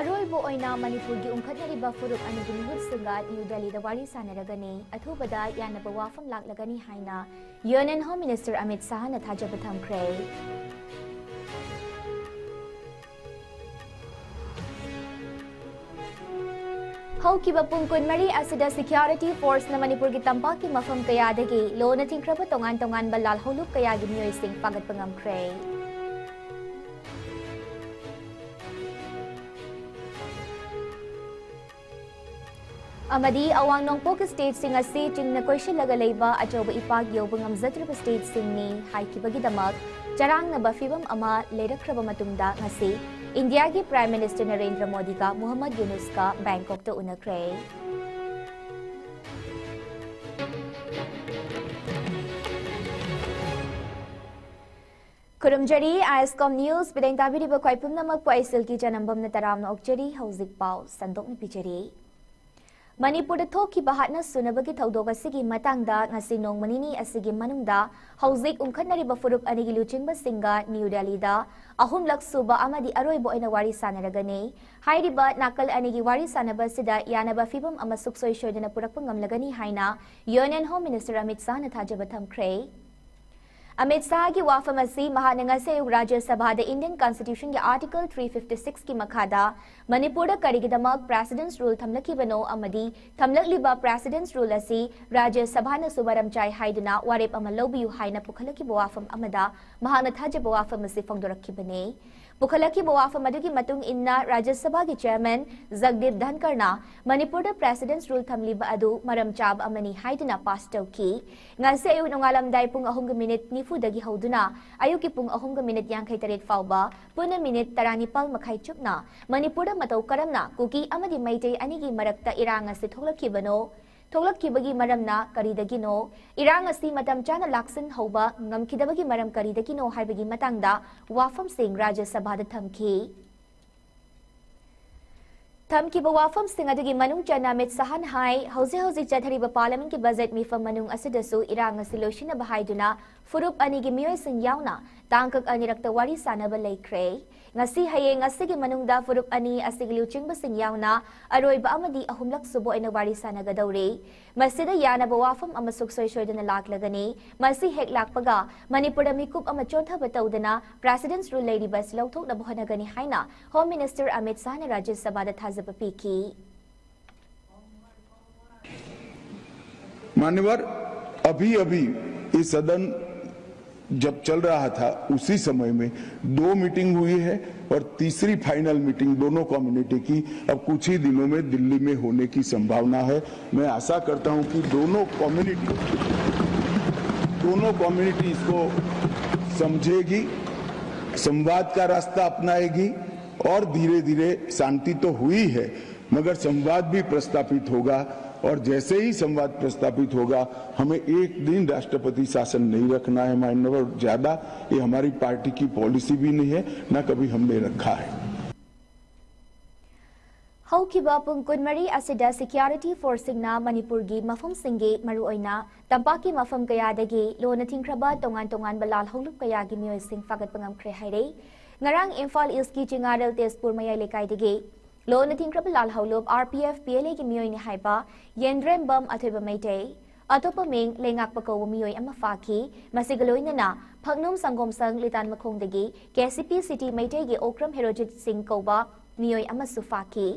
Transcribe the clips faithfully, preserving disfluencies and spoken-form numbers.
ꯑꯔꯣꯏꯕ ꯑꯣꯏꯅ ꯃꯅꯤꯄꯨꯔꯒꯤ ꯎꯪꯈꯠꯅꯔꯤꯕ ꯐꯨꯔꯨꯞ ꯑꯅꯤꯒꯤ ꯃꯤꯍꯨꯠꯁꯤꯡꯒ ꯅ꯭ꯌꯨ ꯗꯦꯜꯂꯤꯗ ꯋꯥꯔꯤ ꯁꯥꯟꯅꯔꯒꯅꯤ꯫ ꯑꯊꯨꯕꯗ ꯌꯥꯅꯕ ꯋꯥꯐꯝ ꯂꯥꯛꯂꯒꯅꯤ ꯍꯥꯏꯅ ꯌꯨꯅꯤꯌꯟ ꯍꯣꯝ ꯃꯤꯅꯤꯁꯇꯔ ꯑꯃꯤꯠ ꯁꯥꯍꯅ ꯊꯥꯖꯕ ꯊꯝꯈ꯭ꯔꯦ꯫ ꯍꯧꯈꯤꯕ ꯄꯨꯡ ꯀꯨꯟꯃꯔꯤ ꯑꯁꯤꯗ ꯁꯤꯀ꯭ꯌꯨꯔꯤꯇꯤ ꯐꯣꯔꯁꯅ ꯃꯅꯤꯄꯨꯔꯒꯤ ꯇꯝꯄꯥꯛꯀꯤ ꯃꯐꯝ ꯀꯌꯥꯗꯒꯤ ꯂꯣꯅ ꯊꯤꯡꯈ꯭ꯔꯕ ꯇꯣꯉꯥꯟ ꯇꯣꯉꯥꯟꯕ ꯂꯥꯜꯍꯧꯂꯨꯞ ꯀꯌꯥꯒꯤ ꯃꯤꯑꯣꯏꯁꯤꯡ ꯐꯥꯒꯠꯄ ꯉꯝꯈ꯭ꯔꯦ꯫ ꯑꯃꯗꯤ ꯑꯋꯥꯡ ꯅꯣꯡꯄꯣꯛ ꯁ꯭ꯇꯦꯠꯁꯤꯡ ꯑꯁꯤ ꯆꯤꯡꯅ ꯀꯣꯏꯁꯤꯜꯂꯒ ꯂꯩꯕ ꯑꯆꯧꯕ ꯏꯄꯥꯛ ꯌꯧꯕ ꯉꯝꯖꯗ꯭ꯔꯤꯕ ꯁ꯭ꯇꯦꯠꯁꯤꯡꯅꯤ ꯍꯥꯏꯈꯤꯕꯒꯤꯗꯃꯛ ꯆꯔꯥꯡꯅꯕ ꯐꯤꯚꯝ ꯑꯃ ꯂꯩꯔꯛꯈ꯭ꯔꯕ ꯃꯇꯨꯡꯗ, ꯉꯁꯤ ꯏꯟꯗꯤꯌꯥꯒꯤ ꯄ꯭ꯔꯥꯏꯝ ꯃꯤꯅꯤꯁꯇꯔ ꯅꯔꯦꯟꯗ꯭ꯔ ꯃꯣꯗꯤꯒ ꯃꯨꯍꯝꯃꯗ ꯌꯨꯅꯨꯁꯀ ꯕꯦꯡꯀꯣꯛꯇ ꯎꯅꯈ꯭ꯔꯦ꯫ ꯈꯨꯔꯨꯝꯖꯔꯤ, ꯑꯥꯏ ꯑꯦꯁ ꯀꯣꯝ ꯅ꯭ꯌꯨꯁ ꯄꯤꯔꯦꯡ ꯇꯥꯕꯤꯔꯤꯕ ꯈ꯭ꯋꯥꯏ ꯄꯨꯝꯅꯃꯛꯄꯨ ꯑꯩ ꯁꯤꯜꯀꯤ ꯆꯅꯝꯕꯝꯅ ꯇꯔꯥꯝꯅ ꯑꯣꯛꯆꯔꯤ꯫ ꯍꯧꯖꯤꯛ ꯄꯥꯎ ꯁꯟꯗꯣꯛꯅ ꯄꯤꯖꯔꯤ꯫ ꯃꯅꯤꯄꯨꯔꯗ ꯊꯣꯛꯈꯤꯕ ꯍꯥꯠꯅ ꯁꯨꯅꯕꯒꯤ ꯊꯧꯗꯣꯛ ꯑꯁꯤꯒꯤ ꯃꯇꯥꯡꯗ ꯉꯁꯤ ꯅꯣꯡꯃ ꯅꯤꯅꯤ ꯑꯁꯤꯒꯤ ꯃꯅꯨꯡꯗ ꯍꯧꯖꯤꯛ ꯎꯪꯈꯠꯅꯔꯤꯕ ꯐꯨꯔꯨꯞ ꯑꯅꯤꯒꯤ ꯂꯨꯆꯤꯡꯕꯁꯤꯡꯒ ꯅ꯭ꯌꯨ ꯗꯦꯜꯂꯤꯗ ꯑꯍꯨꯝꯂꯛ ꯁꯨꯕ ꯑꯃꯗꯤ ꯑꯔꯣꯏꯕ ꯑꯣꯏꯅ ꯋꯥꯔꯤ ꯁꯥꯟꯅꯔꯒꯅꯤ꯫ ꯍꯥꯏꯔꯤꯕ ꯅꯥꯀꯜ ꯑꯅꯤꯒꯤ ꯋꯥꯔꯤ ꯁꯥꯟꯅꯕ ꯑꯁꯤꯗ ꯌꯥꯅꯕ ꯐꯤꯚꯝ ꯑꯃ ꯁꯨꯛꯁꯣꯏ ꯁꯣꯏꯗꯅ ꯄꯨꯔꯛꯄ ꯉꯝꯂꯒꯅꯤ ꯍꯥꯏꯅ ꯌꯨꯅꯤꯌꯟ ꯍꯣꯝ ꯃꯤꯅꯤꯁꯇꯔ ꯑꯃꯤꯠ ꯁꯥꯍꯅ ꯊꯥꯖꯕ ꯊꯝꯈ꯭ꯔꯦ꯫ ꯑꯃꯤꯠ ꯁꯥꯍꯒꯤ ꯋꯥꯐꯝ ꯑꯁꯤ ꯃꯍꯥꯛꯅ ꯉꯁꯤ ꯑꯌꯨꯛ ꯔꯥꯖ꯭ꯌ ꯁꯚꯥꯗ ꯏꯟꯗꯤꯌꯟ ꯀꯟꯁꯇꯤꯇ꯭ꯌꯨꯁꯟꯒꯤ ꯑꯥꯔꯇꯤꯀꯜ ꯊ꯭ꯔꯤ ꯐꯤꯐꯇꯤ ꯁꯤꯛꯁꯀꯤ ꯃꯈꯥꯗ ꯃꯅꯤꯄꯨꯔꯗ ꯀꯔꯤꯒꯤꯗꯃꯛ ꯄ꯭ꯔꯦꯁꯤꯗꯦꯟꯠꯁ ꯔꯨꯜ ꯊꯝꯂꯛꯈꯤꯕꯅꯣ ꯑꯃꯗꯤ ꯊꯝꯂꯛꯂꯤꯕ ꯄ꯭ꯔꯦꯁꯤꯗꯦꯟꯠꯁ ꯔꯨꯜ ꯑꯁꯤ ꯔꯥꯖ꯭ꯌ ꯁꯚꯥꯅꯁꯨ ꯃꯔꯝ ꯆꯥꯏ ꯍꯥꯏꯗꯨꯅ ꯋꯥꯔꯦꯞ ꯑꯃ ꯂꯧꯕꯤꯌꯨ ꯍꯥꯏꯅ ꯄꯨꯈꯠꯂꯛꯈꯤꯕ ꯋꯥꯐꯝ ꯑꯃꯗ ꯃꯍꯥꯛꯅ ꯊꯥꯖꯕ ꯋꯥꯐꯝ ꯑꯁꯤ ꯐꯣꯡꯗꯣꯔꯛꯈꯤꯕꯅꯤ꯫ ꯄꯨꯈꯠꯂꯛꯈꯤꯕ ꯋꯥꯐꯝ ꯑꯗꯨꯒꯤ ꯃꯇꯨꯡ ꯏꯟꯅ ꯔꯥꯖ꯭ꯌ ꯁꯚꯥꯒꯤ ꯆꯦꯌꯔꯃꯦꯟ ꯖꯒꯗꯤꯞ ꯙꯟꯀꯔꯅ ꯃꯅꯤꯄꯨꯔꯗ ꯄ꯭ꯔꯦꯁꯤꯗꯦꯟꯠꯁ ꯔꯨꯜ ꯊꯝꯂꯤꯕ ꯑꯗꯨ ꯃꯔꯝ ꯆꯥꯕ ꯑꯃꯅꯤ ꯍꯥꯏꯗꯨꯅ ꯄꯥꯁ ꯇꯧꯈꯤ꯫ ꯉꯁꯤ ꯑꯌꯨꯛ ꯅꯣꯡꯉꯥꯜꯂꯝꯗꯥꯏ ꯄꯨꯡ ꯑꯍꯨꯝꯒ ꯃꯤꯅꯤꯠ ꯅꯤꯐꯨꯗꯒꯤ ꯍꯧꯗꯨꯅ ꯑꯌꯨꯛꯀꯤ ꯄꯨꯡ ꯑꯍꯨꯝꯒ ꯃꯤꯅꯤꯠ ꯌꯥꯡꯈꯩ ꯇꯔꯦꯠ ꯐꯥꯎꯕ ꯄꯨꯟꯅ ꯃꯤꯅꯤꯠ ꯇꯔꯥꯅꯤꯄꯥꯜ ꯃꯈꯥꯏ ꯆꯨꯞꯅ ꯃꯅꯤꯄꯨꯔꯗ ꯃꯇꯧ ꯀꯔꯝꯅ ꯀꯨꯀꯤ ꯑꯃꯗꯤ ꯃꯩꯇꯩ ꯑꯅꯤꯒꯤ ꯃꯔꯛꯇ ꯏꯔꯥꯡ ꯑꯁꯤ ꯊꯣꯛꯂꯛꯈꯤꯕꯅꯣ, ꯊꯣꯛꯂꯛꯈꯤꯕꯒꯤ ꯃꯔꯝꯅ ꯀꯔꯤꯗꯒꯤꯅꯣ, ꯏꯔꯥꯡ ꯑꯁꯤ ꯃꯇꯝ ꯆꯥꯅ ꯂꯥꯛꯁꯤꯟꯍꯧꯕ ꯉꯝꯈꯤꯗꯕꯒꯤ ꯃꯔꯝ ꯀꯔꯤꯗꯒꯤꯅꯣ ꯍꯥꯏꯕꯒꯤ ꯃꯇꯥꯡꯗ ꯋꯥꯐꯝꯁꯤꯡ ꯔꯥꯖ꯭ꯌ ꯁꯚꯥꯗ ꯊꯝꯈꯤ꯫ ꯊꯝꯈꯤꯕ ꯋꯥꯐꯝꯁꯤꯡ ꯑꯗꯨꯒꯤ ꯃꯅꯨꯡ ꯆꯟꯅ ꯑꯃꯤꯠ ꯁꯍꯥꯅ ꯍꯥꯏ, ꯍꯧꯖꯤꯛ ꯍꯧꯖꯤꯛ ꯆꯠꯊꯔꯤꯕ ꯄꯥꯔꯂꯤꯌꯥꯃꯦꯟꯠꯀꯤ ꯕꯖꯦꯠ ꯃꯤꯐꯝ ꯃꯅꯨꯡ ꯑꯁꯤꯗꯁꯨ ꯏꯔꯥꯡ ꯑꯁꯤ ꯂꯣꯏꯁꯤꯟꯅꯕ ꯍꯥꯏꯗꯨꯅ ꯐꯨꯔꯨꯞ ꯑꯅꯤꯒꯤ ꯃꯤꯑꯣꯏꯁꯤꯡ ꯌꯥꯎꯅ ꯇꯥꯡꯀꯛ ꯑꯅꯤꯔꯛꯇ ꯋꯥꯔꯤ ꯁꯥꯅꯕ ꯂꯩꯈ꯭ꯔꯦ꯫ ꯉꯁꯤ ꯍꯌꯦꯡ ꯑꯁꯤꯒꯤ ꯃꯅꯨꯡꯗ ꯐꯨꯔꯨꯞ ꯑꯅꯤ ꯑꯁꯤꯒꯤ ꯂꯨꯆꯤꯡꯕꯁꯤꯡ ꯌꯥꯎꯅ ꯑꯔꯣꯏꯕ ꯑꯃꯗꯤ ꯑꯍꯨꯝꯂꯛ ꯁꯨꯕ ꯑꯣꯏꯅ ꯋꯥꯔꯤ ꯁꯥꯅꯒꯗꯧꯔꯤ꯫ ꯃꯁꯤꯗ ꯌꯥꯅꯕ ꯋꯥꯐꯝ ꯑꯃ ꯁꯨꯛꯁꯣꯏ ꯁꯣꯏꯗꯅ ꯂꯥꯛꯂꯒꯅꯤ꯫ ꯃꯁꯤ ꯍꯦꯛ ꯂꯥꯛꯄꯒ ꯃꯅꯤꯄꯨꯔꯗ ꯃꯤꯀꯨꯞ ꯑꯃ ꯆꯣꯟꯊꯕ ꯇꯧꯗꯅ President's Rule ꯂꯩꯔꯤꯕ ꯑꯁꯤ ꯂꯧꯊꯣꯛꯅꯕ ꯍꯣꯠꯅꯒꯅꯤ ꯍꯥꯏꯅ Home Minister ꯑꯃꯤꯠ ꯁꯍꯥꯅ ꯔꯥꯖ꯭ꯌ ꯁꯚꯥꯗ ꯊꯥꯖꯕ ꯄꯤꯈꯤ꯫ मान्यवर, अभी अभी ये सदन जब चल रहा था, उसी समय में दो मीटिंग हुई है और तीसरी फाइनल मीटिंग दोनों कम्युनिटी की अब कुछ ही दिनों में दिल्ली में होने की संभावना है। मैं आशा करता हूं कि दोनों कम्युनिटी दोनों कम्युनिटी इसको समझेगी, संवाद का रास्ता अपनाएगी और धीरे धीरे शांति तो हुई है, मगर संवाद भी प्रस्थापित होगा और जैसे ही संवाद प्रस्थापित होगा, हमें एक दिन राष्ट्रपति शासन नहीं रखना है माननीय, और ज्यादा ये हमारी पार्टी की पॉलिसी भी नहीं है, ना कभी हमने रखा है। ꯍꯧꯈꯤꯕ ꯄꯨꯡ ꯀꯨꯟꯃꯔꯤ ꯑꯁꯤꯗ ꯁꯦꯀ꯭ꯌꯨꯔꯤꯇꯤ ꯐꯣꯔꯁꯁꯤꯡꯅ ꯃꯅꯤꯄꯨꯔꯒꯤ ꯃꯐꯝꯁꯤꯡꯒꯤ, ꯃꯔꯨꯑꯣꯏꯅ ꯇꯝꯄꯥꯛꯀꯤ ꯃꯐꯝ ꯀꯌꯥꯗꯒꯤ ꯂꯣꯟꯅ ꯊꯤꯡꯈ꯭ꯔꯕ ꯇꯣꯉꯥꯟ ꯇꯣꯉꯥꯟꯕ ꯂꯥꯜꯍꯧꯂꯨꯞ ꯀꯌꯥꯒꯤ ꯃꯤꯑꯣꯏꯁꯤꯡ ꯐꯥꯒꯠꯄ ꯉꯝꯈ꯭ꯔꯦ ꯍꯥꯏꯔꯦ꯫ ꯉꯔꯥꯡ ꯏꯝꯐꯥꯜ ꯏꯁꯀꯤ ꯆꯤꯉꯥꯔꯦꯜ ꯇꯦꯖꯄꯨꯔ ꯃꯌꯥꯏ ꯂꯩꯀꯥꯏꯗꯒꯤ ꯂꯣꯟꯅ ꯊꯤꯡꯈ꯭ꯔꯕ ꯂꯥꯜꯍꯧꯂꯨꯞ RPF PLAꯒꯤ ꯃꯤꯑꯣꯏꯅꯤ ꯍꯥꯏꯕ ꯌꯦꯟꯗ꯭ꯔꯦꯝꯕꯝ ꯑꯊꯣꯏꯕ ꯃꯩꯇꯩ, ꯑꯇꯣꯞꯄ ꯃꯤꯡ ꯂꯩꯉꯥꯛꯄ ꯀꯧꯕ ꯃꯤꯑꯣꯏ ꯑꯃ ꯐꯥꯈꯤ꯫ ꯃꯁꯤꯒ ꯂꯣꯏꯅꯅ ꯐꯛꯅꯨꯝ ꯁꯪꯒꯣꯝꯁꯪ ꯂꯤꯇꯥꯟꯃꯈꯣꯡꯗꯒꯤ KCP City ꯃꯩꯇꯩꯒꯤ ꯑꯣꯀ꯭ꯔꯝ ꯍꯦꯔꯣꯖꯤꯠ ꯁꯤꯡ ꯀꯧꯕ ꯃꯤꯑꯣꯏ ꯑꯃꯁꯨ ꯐꯥꯈꯤ꯫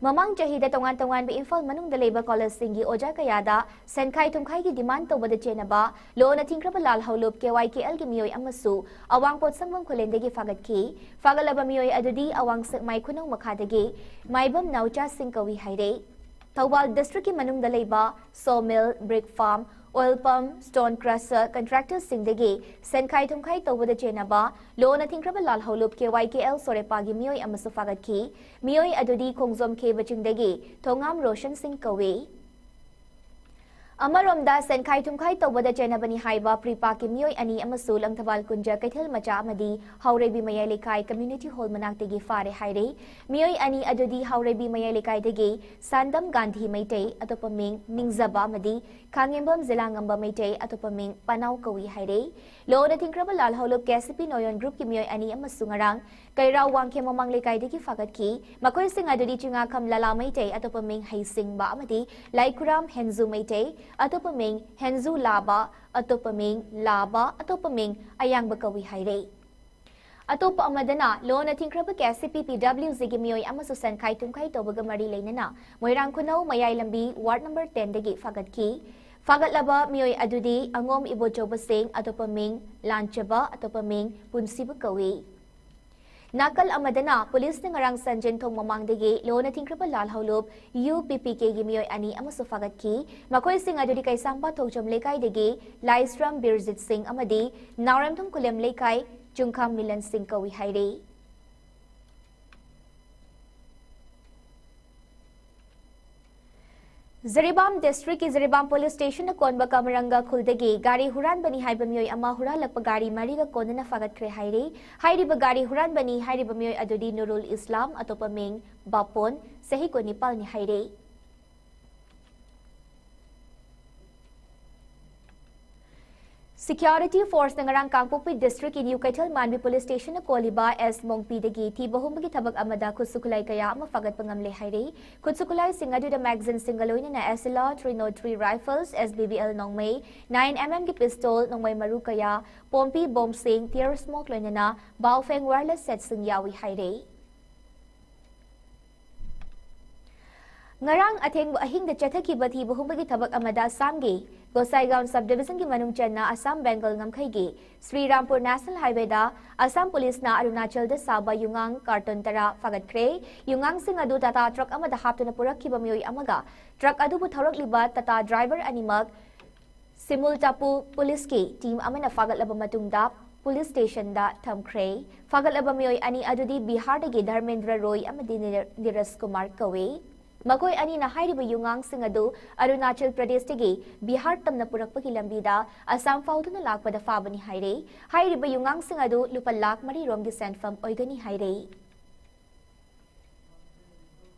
ꯃꯃꯥꯡ ꯆꯍꯤꯗ ꯇꯣꯉꯥꯟ ꯇꯣꯉꯥꯟꯕ ꯏꯝꯐꯥꯜ ꯃꯅꯨꯡꯗ ꯂꯩꯕ ꯀꯣꯂꯦꯖꯁꯤꯡꯒꯤ ꯑꯣꯖꯥ ꯀꯌꯥꯗ ꯁꯦꯟꯈꯥꯏ ꯊꯨꯝꯈꯥꯏꯒꯤ ꯗꯤꯃꯥꯟ ꯇꯧꯕꯗ ꯆꯦꯟꯅꯕ ꯂꯣꯟꯅ ꯊꯤꯡꯈ꯭ꯔꯕ ꯂꯥꯜꯍꯧꯂꯨꯞ KYKLꯒꯤ ꯃꯤꯑꯣꯏ ꯑꯃꯁꯨ ꯑꯋꯥꯡꯄꯣꯠꯁꯪꯕꯝ ꯈꯨꯂꯦꯟꯗꯒꯤ ꯐꯥꯒꯠꯈꯤ꯫ ꯐꯥꯒꯠꯂꯕ ꯃꯤꯑꯣꯏ ꯑꯗꯨꯗꯤ ꯑꯋꯥꯡ ꯁꯦꯛꯃꯥꯏ ꯈꯨꯅꯧ ꯃꯈꯥꯗꯒꯤ ꯃꯥꯏꯕꯝ ꯅꯥꯎꯆꯥꯁꯤꯡ ꯀꯧꯏ ꯍꯥꯏꯔꯦ꯫ ꯊꯧꯕꯥꯜ ꯗꯤꯁꯇ꯭ꯔꯤꯛꯀꯤ ꯃꯅꯨꯡꯗ ꯂꯩꯕ sawmill, brick farm, oil pump, stone crusher contractorꯁꯤꯡꯗꯒꯤ ꯁꯦꯟꯈꯥꯏ ꯊꯨꯝꯈꯥꯏ ꯇꯧꯕꯗ ꯆꯦꯟꯅꯕ ꯂꯣꯟꯅ ꯊꯤꯡꯈ꯭ꯔꯕ ꯂꯥꯜꯍꯧꯂꯨꯞ KYKL ꯁꯣꯔꯦꯄꯥꯒꯤ ꯃꯤꯑꯣꯏ ꯑꯃꯁꯨ ꯐꯥꯒꯠꯈꯤ꯫ ꯃꯤꯑꯣꯏ ꯑꯗꯨꯗꯤ ꯈꯣꯡꯖꯣꯝ ꯈꯦꯕ ꯆꯤꯡꯗꯒꯤ ꯊꯣꯉꯥꯝ ꯔꯣꯁꯟ ꯁꯤꯡ ꯀꯧꯏ꯫ ꯑꯃꯔꯣꯝꯗ, ꯁꯦꯟꯈꯥꯏ ꯊꯨꯝꯈꯥꯏ ꯇꯧꯕꯗ ꯆꯦꯟꯅꯕꯅꯤ ꯍꯥꯏꯕ ꯄ꯭ꯔꯤꯄꯥꯛꯀꯤ ꯃꯤꯑꯣꯏ ꯑꯅꯤ ꯑꯃꯁꯨ ꯂꯪꯊꯕꯥꯜ ꯀꯨꯟꯖ ꯀꯩꯊꯦꯜ ꯃꯆꯥ ꯑꯃꯗꯤ ꯍꯥꯎꯔꯩꯕꯤ ꯃꯌꯥꯏ ꯂꯩꯀꯥꯏ ꯀꯝꯃ꯭ꯌꯨꯅꯤꯇꯤ ꯍꯣꯜ ꯃꯅꯥꯛꯇꯒꯤ ꯐꯥꯔꯦ ꯍꯥꯏꯔꯦ꯫ ꯃꯤꯑꯣꯏ ꯑꯅꯤ ꯑꯗꯨꯗꯤ ꯍꯥꯎꯔꯩꯕꯤ ꯃꯌꯥꯏ ꯂꯩꯀꯥꯏꯗꯒꯤ ꯁꯥꯟꯗꯝ ꯒꯥꯟꯙꯤ ꯃꯩꯇꯩ, ꯑꯇꯣꯞꯄ ꯃꯤꯡ ꯅꯤꯡꯖꯕ, ꯑꯃꯗꯤ ꯈꯥꯉꯦꯝꯕꯝ ꯖꯤꯂꯥꯉꯝꯕ ꯃꯩꯇꯩ, ꯑꯇꯣꯞꯄ ꯃꯤꯡ ꯄꯅꯥꯎ ꯀꯧꯏ ꯍꯥꯏꯔꯦ꯫ ꯂꯣꯅ ꯊꯤꯡꯈ꯭ꯔꯕ ꯂꯥꯜꯍꯧꯂꯨꯞ ꯀꯦ ꯁꯤ ꯄꯤ ꯅꯣꯌꯣꯟ ꯒ꯭ꯔꯨꯞꯀꯤ ꯃꯤꯑꯣꯏ ꯑꯅꯤ ꯑꯃꯁꯨ ꯉꯔꯥꯡ ꯀꯩꯔꯥꯎ ꯋꯥꯡꯈꯦꯝ ꯃꯃꯥꯡ ꯂꯩꯀꯥꯏꯗꯒꯤ ꯐꯥꯒꯠꯈꯤ꯫ ꯃꯈꯣꯏꯁꯤꯡ ꯑꯗꯨꯗꯤ ꯆꯤꯉꯥꯈꯝ ꯂꯂꯥ ꯃꯩꯇꯩ, ꯑꯇꯣꯞꯄ ꯃꯤꯡ ꯍꯩꯁꯤꯡꯕ, ꯑꯃꯗꯤ ꯂꯥꯏꯈꯨꯔꯥꯝ ꯍꯦꯟꯖꯨ ꯃꯩꯇꯩ, ꯑꯇꯣꯞꯄ ꯃꯤꯡ ꯍꯦꯟꯖꯨ ꯂꯥꯕ, ꯑꯇꯣꯞꯄ ꯃꯤꯡ ꯂꯥꯕ, ꯑꯇꯣꯞꯄ ꯃꯤꯡ ꯑꯌꯥꯡꯕ ꯀꯧꯏ ꯍꯥꯏꯔꯦ꯫ ꯑꯇꯣꯞꯄ ꯑꯃꯗꯅ, ꯂꯣꯅ ꯊꯤꯡꯈ꯭ꯔꯕ ꯀꯦ ꯁꯤ ꯄꯤ ꯄꯤ ꯗꯕ꯭ꯂꯤꯎ ꯖꯤꯒꯤ ꯃꯤꯑꯣꯏ ꯑꯃꯁꯨ ꯁꯦꯟꯈꯥꯏ ꯊꯨꯝꯈꯥꯏ ꯇꯧꯕꯒ ꯃꯔꯤ ꯂꯩꯅꯅ ꯃꯣꯏꯔꯥꯡ ꯈꯨꯅꯧ ꯃꯌꯥꯏ ꯂꯝꯕꯤ ꯋꯥꯔꯗ ꯅꯝꯕꯔ ꯇꯦꯟꯗꯒꯤ ꯐꯥꯒꯠꯈꯤ꯫ ꯐꯥꯒꯠꯂꯕ ꯃꯤꯑꯣꯏ ꯑꯗꯨꯗꯤ ꯑꯉꯣꯝ ꯏꯕꯣꯆꯧꯕ ꯁꯤꯡ, ꯑꯇꯣꯞꯄ ꯃꯤꯡ ꯂꯥꯟꯆꯕ, ꯑꯇꯣꯞꯄ ꯃꯤꯡ ꯄꯨꯟꯁꯤꯕ ꯀꯧꯏ꯫ ꯅꯥꯀꯜ ꯑꯃꯗꯅ, ꯄꯨꯂꯤꯁꯅ ꯉꯔꯥꯡ ꯁꯟꯖꯦꯟꯊꯣꯡ ꯃꯃꯥꯡꯗꯒꯤ ꯂꯣꯅ ꯊꯤꯡꯈ꯭ꯔꯕ ꯂꯥꯜꯍꯧꯂꯨꯞ ꯌꯨ ꯄꯤ ꯄꯤ ꯀꯦꯒꯤ ꯃꯤꯑꯣꯏ ꯑꯅꯤ ꯑꯃꯁꯨ ꯐꯥꯒꯠꯈꯤ꯫ ꯃꯈꯣꯏꯁꯤꯡ ꯑꯗꯨꯗꯤ ꯀꯩꯁꯥꯝꯄꯥꯠ ꯊꯣꯛꯆꯝ ꯂꯩꯀꯥꯏꯗꯒꯤ ꯂꯥꯏꯁ꯭ꯔꯝ ꯕꯤꯔꯖꯤꯠ ꯁꯤꯡ ꯑꯃꯗꯤ ꯅꯥꯎꯔꯦꯝꯊꯣꯡ ꯈꯨꯂꯦꯝ ꯂꯩꯀꯥꯏ ꯆꯨꯡꯈꯥꯝ ꯃꯤꯂꯟ ꯁꯤꯡ ꯀꯧꯏ ꯍꯥꯏꯔꯤ꯫ ꯖꯤꯔꯤꯕꯥꯝ ꯗꯤꯁꯇ꯭ꯔꯤꯛꯀꯤ ꯖꯤꯔꯤꯕꯥꯝ ꯄꯨꯂꯤꯁ ꯁ꯭ꯇꯦꯁꯟꯅ ꯀꯣꯟꯕ ꯀꯃꯔꯪꯒ ꯈꯨꯜꯗꯒꯤ ꯒꯥꯔꯤ ꯍꯨꯔꯥꯟꯕꯅꯤ ꯍꯥꯏꯕ ꯃꯤꯑꯣꯏ ꯑꯃ ꯍꯨꯔꯥꯜꯂꯛꯄ ꯒꯥꯔꯤ ꯃꯔꯤꯒ ꯀꯣꯟꯅꯅ ꯐꯥꯒꯠꯈ꯭ꯔꯦ ꯍꯥꯏꯔꯤ꯫ ꯍꯥꯏꯔꯤꯕ ꯒꯥꯔꯤ ꯍꯨꯔꯥꯟꯕꯅꯤ ꯍꯥꯏꯔꯤꯕ ꯃꯤꯑꯣꯏ ꯑꯗꯨꯗꯤ ꯅꯨꯔꯨꯜ ꯏꯁꯂꯥꯝ, ꯑꯇꯣꯞꯄ ꯃꯤꯡ ꯕꯥꯄꯣꯟ, ꯆꯍꯤ ꯀꯨꯟꯅꯤꯄꯥꯜꯅꯤ ꯍꯥꯏꯔꯤ꯫ ꯁꯤꯀ꯭ꯌꯨꯔꯤꯇꯤ ꯐꯣꯔꯁꯅ ꯉꯔꯥꯡ ꯀꯥꯡꯄꯣꯛꯄꯤ ꯗꯤꯁꯇ꯭ꯔꯤꯛꯀꯤ ꯅ꯭ꯌꯨ ꯀꯩꯊꯦꯜ ꯃꯥꯟꯕꯤ ꯄꯨꯂꯤꯁ ꯁ꯭ꯇꯦꯁꯟꯅ ꯀꯣꯜꯂꯤꯕ ꯑꯦꯁ ꯃꯣꯡꯄꯤꯗꯒꯤ ꯊꯤꯕ ꯍꯨꯝꯕꯒꯤ ꯊꯕꯛ ꯑꯃꯗ ꯈꯨꯠꯁꯨ ꯈꯨꯠꯂꯥꯏ ꯀꯌꯥ ꯑꯃ ꯐꯥꯒꯠꯄ ꯉꯝꯂꯦ ꯍꯥꯏꯔꯤ꯫ ꯈꯨꯠꯁꯨ ꯈꯨꯠꯂꯥꯏꯁꯤꯡ ꯑꯗꯨꯗ ꯃꯦꯒꯥꯖꯤꯟꯁꯤꯡꯒ ꯂꯣꯏꯅꯅ S L R three not three rifles, S B B L ꯅꯣꯡꯃꯩ, ꯅꯥꯏꯟ ꯑꯦꯝ ꯑꯦꯝꯒꯤ ꯄꯤꯁꯇꯣꯜ, ꯅꯣꯡꯃꯩ ꯃꯔꯨ ꯀꯌꯥ, ꯄꯣꯝꯄꯤ ꯕꯣꯝꯁꯤꯡ, ꯇꯤꯌꯔ ꯁ꯭ꯃꯣꯛ ꯂꯣꯏꯅꯅ ꯕꯥꯎꯐꯦꯡ ꯋꯥꯌꯔꯂꯦꯁ ꯁꯦꯠꯁꯤꯡ ꯌꯥꯎꯏ ꯍꯥꯏꯔꯤ꯫ ꯉꯔꯥꯡ ꯑꯊꯦꯡꯕ ꯑꯍꯤꯡꯗ ꯆꯠꯊꯈꯤꯕ ꯊꯤꯕ ꯍꯨꯝꯕꯒꯤ ꯊꯕꯛ ꯑꯃꯗ ꯑꯁꯥꯝꯒꯤ ꯒꯣꯁꯥꯏꯒꯥꯎꯟ ꯁꯕ ꯗꯤꯕꯤꯖꯟꯒꯤ ꯃꯅꯨꯡ ꯆꯟꯅ ꯑꯁꯥꯝ ꯕꯦꯡꯒꯜ ꯉꯝꯈꯩꯒꯤ ꯁ꯭ꯔꯤꯔꯥꯝꯄꯨꯔ ꯅꯦꯁꯅꯦꯜ ꯍꯥꯏꯋꯦꯗ ꯑꯁꯥꯝ ꯄꯨꯂꯤꯁꯅ ꯑꯔꯨꯅꯥꯆꯜꯗ ꯁꯥꯕ ꯌꯨꯉꯥꯡ ꯀꯥꯔꯇꯟ ꯇꯔꯥ ꯐꯥꯒꯠꯈ꯭ꯔꯦ꯫ ꯌꯨꯉꯥꯡꯁꯤꯡ ꯑꯗꯨ ꯇꯥꯇꯥ ꯇ꯭ꯔꯛ ꯑꯃꯗ ꯍꯥꯞꯇꯨꯅ ꯄꯨꯔꯛꯈꯤꯕ ꯃꯤꯑꯣꯏ ꯑꯃꯒ ꯇ꯭ꯔꯛ ꯑꯗꯨꯕꯨ ꯊꯧꯔꯛꯂꯤꯕ ꯇꯥꯇꯥ ꯗ꯭ꯔꯥꯏꯚꯔ ꯑꯅꯤꯃꯛ ꯁꯤꯃꯨꯜ ꯇꯥꯄꯨ ꯄꯨꯂꯤꯁꯀꯤ ꯇꯤꯝ ꯑꯃꯅ ꯐꯥꯒꯠꯂꯕ ꯃꯇꯨꯡꯗ ꯄꯨꯂꯤꯁ ꯁ꯭ꯇꯦꯁꯟꯗ ꯊꯝꯈ꯭ꯔꯦ꯫ ꯐꯥꯒꯠꯂꯕ ꯃꯤꯑꯣꯏ ꯑꯅꯤ ꯑꯗꯨꯗꯤ ꯕꯤꯍꯥꯔꯗꯒꯤ ꯙꯔꯃꯦꯟꯗ꯭ꯔ ꯔꯣꯏ ꯑꯃꯗꯤ ꯅꯤꯔ-, ꯅꯤꯔꯖ ꯀꯨꯃꯥꯔ ꯀꯧꯏ꯫ ꯃꯈꯣꯏ ꯑꯅꯤꯅ ꯍꯥꯏꯔꯤꯕ ꯌꯨꯉꯥꯡꯁꯤꯡ ꯑꯗꯨ ꯑꯔꯨꯅꯥꯆꯜ ꯄ꯭ꯔꯗꯦꯁꯇꯒꯤ ꯕꯤꯍꯥꯔ ꯇꯝꯅ ꯄꯨꯔꯛꯄꯒꯤ ꯂꯝꯕꯤꯗ ꯑꯁꯥꯝ ꯐꯥꯎꯗꯨꯅ ꯂꯥꯛꯄꯗ ꯐꯥꯕꯅꯤ ꯍꯥꯏꯔꯦ꯫ ꯍꯥꯏꯔꯤꯕ ꯌꯨꯉꯥꯡꯁꯤꯡ ꯑꯗꯨ ꯂꯨꯄꯥ ꯂꯥꯈ ꯃꯔꯤ ꯔꯣꯝꯒꯤ ꯁꯦꯟꯐꯝ ꯑꯣꯏꯒꯅꯤ ꯍꯥꯏꯔꯦ꯫